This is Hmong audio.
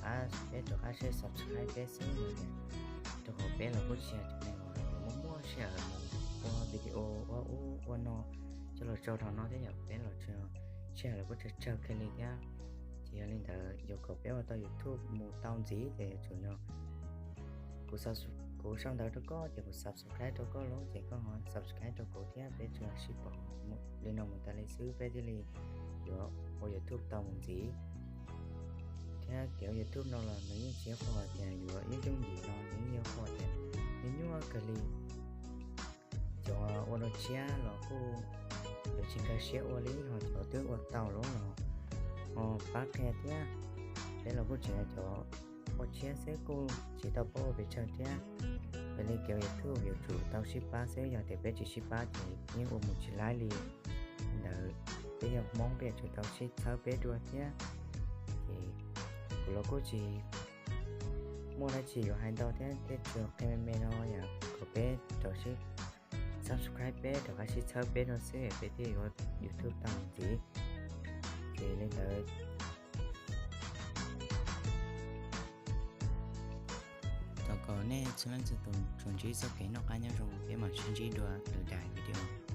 pab peb rov qab saib subscribe peb xwb no tias, rau qhov peb los kuj tsis yog cov neeg uas muaj muaj sij hawm mus ua video ua ub ua no coj los tso rau no thiab yom, peb los tsis, sij hawm los kuj tsawg tsawg kawg li thiab. Ces yog li ntawd yuav kom peb ua tau YouTube mus tau ntxiv ces yuav tsum yog kuv sau ntawv rau koj ces kuv subscribe rau koj los ces koj ho subscribe rau kuv thiab peb tsuas sib pom li no mus tas li xwb peb thiaj li yuav ua YouTube tau mus ntxiv. Thiab kev ua YouTube no los nws yeej tsis yog qhov tias yuav yooj yooj yim no, nws yeej yog qhov tias nws nyuaj kawg li. Cov ua dua tshiab los kuj yuav tsis nkag siab ua li, ho cov twb ua tau lawm los ho pab qhia thiab. Peb los kuj tseem yog cov ua tshiab xwb kuj tsis tau paub ua pes tsawg thiab. Yog li kev ua YouTube yuav tsum tau sib pab xwb, yog tias peb tsis sib pab ces yeej ua mus tsis laib li. Li ntawd peb yog Hmoob peb yuav tsum tau sib txhawb peb dua thiab. Ces kuv los kuj tsis muaj dab tsi yuav hais ntau thiab, tej tsuas qhia me me no yom, kom peb rov sib subscribe peb rov qab sib txhawb peb no xwb peb thiaj yuav YouTube tau mus ntxiv. Ces li ntawd thov kom nej txhua leej txhua tus tsuas ntsib txoj kev noj qab nyob zoo, peb mam sib ntsib dua lwm daim video.